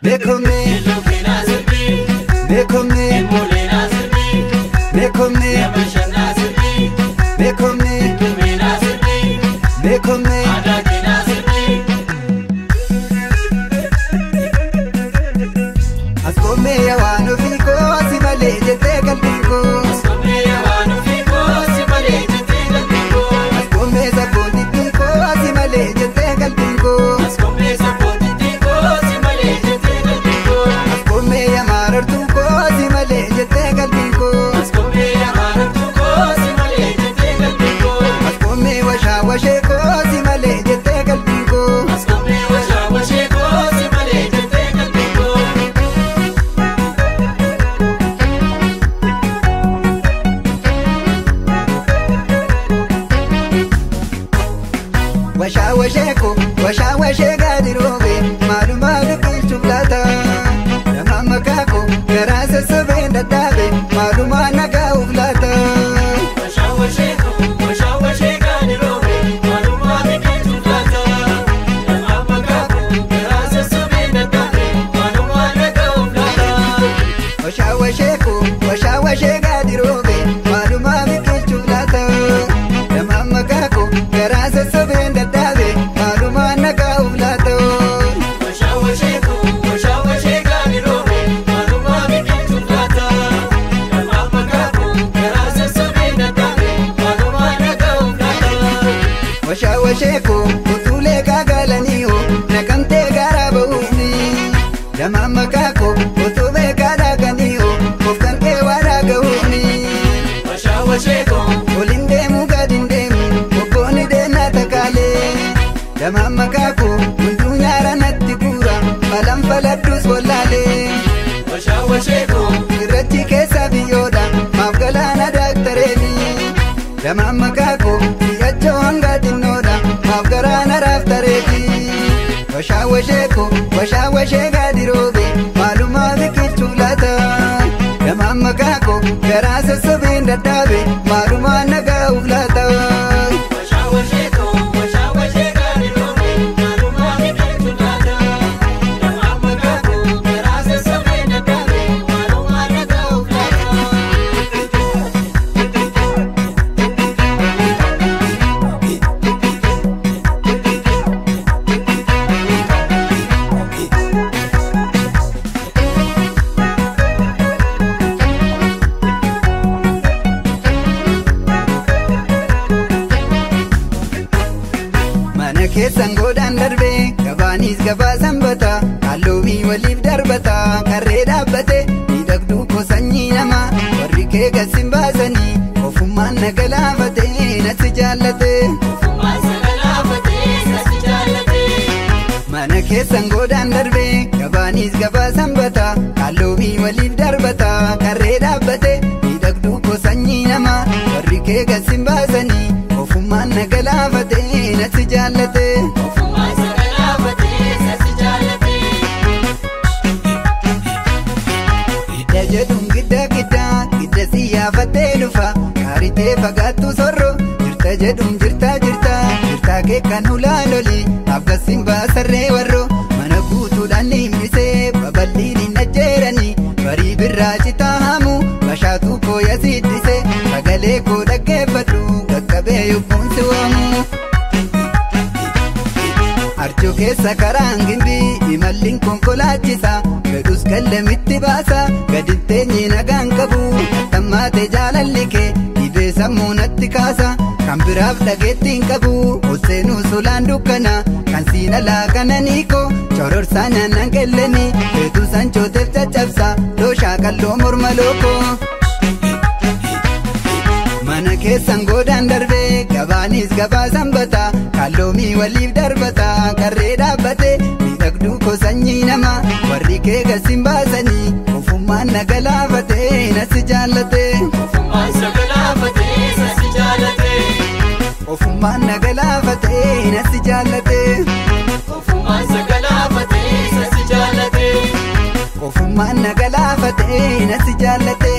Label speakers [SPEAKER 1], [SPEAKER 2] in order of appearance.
[SPEAKER 1] Beekome Beekome Beekome Beekome Beekome Beekome Ascome waan ofii koo si malee jettee qalbiin koo Ascome sabboonittiin koo si malee jettee qalbiin koo Ascome yamaarartuu koo si malee jettee qalbiin koo Ascome washaa washee koo si malee jettee qalbiin koo Washaa washee koo washaa washee gadi roobe maalumaa biqilchuuf laata Nama maqaa koo garaa sassaabeen dadhaabe maalumaa nagaa'uuf laata. Washaa washee koo washaa washee gadi roobe maalumaa biqilchuuf laata Nama maqaa koo garaa sassaabeen dadhaabe maalumaa nagaa'uuf laata. Washaa washee koo utuulee gaagalanii hoo naqamtee garaa ba'uuni. Nama maqaa koo utuu beekaa daakanii hoo kooftaan kee waa daaka'uuni. Oliin deemu gadi hin deemu obboonni deemna takaalee. Nama maqaa koo hunduu nyaara natti guura balaan faladhuus wallaalee. Irrachi keessa biyyoodha maaf galaana daaktareefi. Nama maqaa koo si'achoo hanga xinnoodha maaf garaana raaftareefi. Washaa washee koo washaa washee gadi roobe maalumaa biqilchuuf laata. Nama maqaa koo garaa sassaabeen dadhaabe maalumaa nagaa'uuf laata. Mana keessan godhaan darbee gabaanis gabaa sanbata halluu waliif darbata karree dhaabbate miidhagduu koo sanyii namaa warri kee gasin baasanii ofummaan na galaafate natti jaallate. Mana keessan godhaan darbee gabaanis gabaa sanbata halluu waliif darbata karree dhaabbate miidhagduu koo sanyii namaa warri kee gasin baasanii ofummaan na galaafate natti jaallate. Gidda jedhuun gidda gidda gidda siyyaafattee dhufa gaaritee fagaattu sorro jirta jedhuun jirta jirta jirtaa kee kan hulaan oli afgasiin baasarree warro mana guutuudhaan himmisee babal'iin hin ajjeeranii barii birraa citaa haamu bashaatuu koo yasiiddise sagalee koo dhaggeeffadhu qaqqabee yobbuun si waamu. Arjoo keessa karaan gimbii imalliin konkolaachisa fedhus kallamitti baasa gadi teenye nagaan qabu tattammaate jaalalli kee dhibee sammuu natti kaasa kan biraaf dhageetti hin qabu ol seenuu solaan dukkana kan siin alaa kananii koo cororsaa nyaannan qellanii feetuu sanchooteef caccabsa dooshaa qalloo morma lookoo. Mana keessan godhaan darbee gabaanis gabaa sanbata kalloomii waliif darbata karree dhaabbate miidhagduu koo sanyii namaa warri kee gasin baasanii ofummaan na galaafate nasi jaallate. Ofummaan na galaafate nasi jaallate. Ofummaan na galaafate nasi jaallate.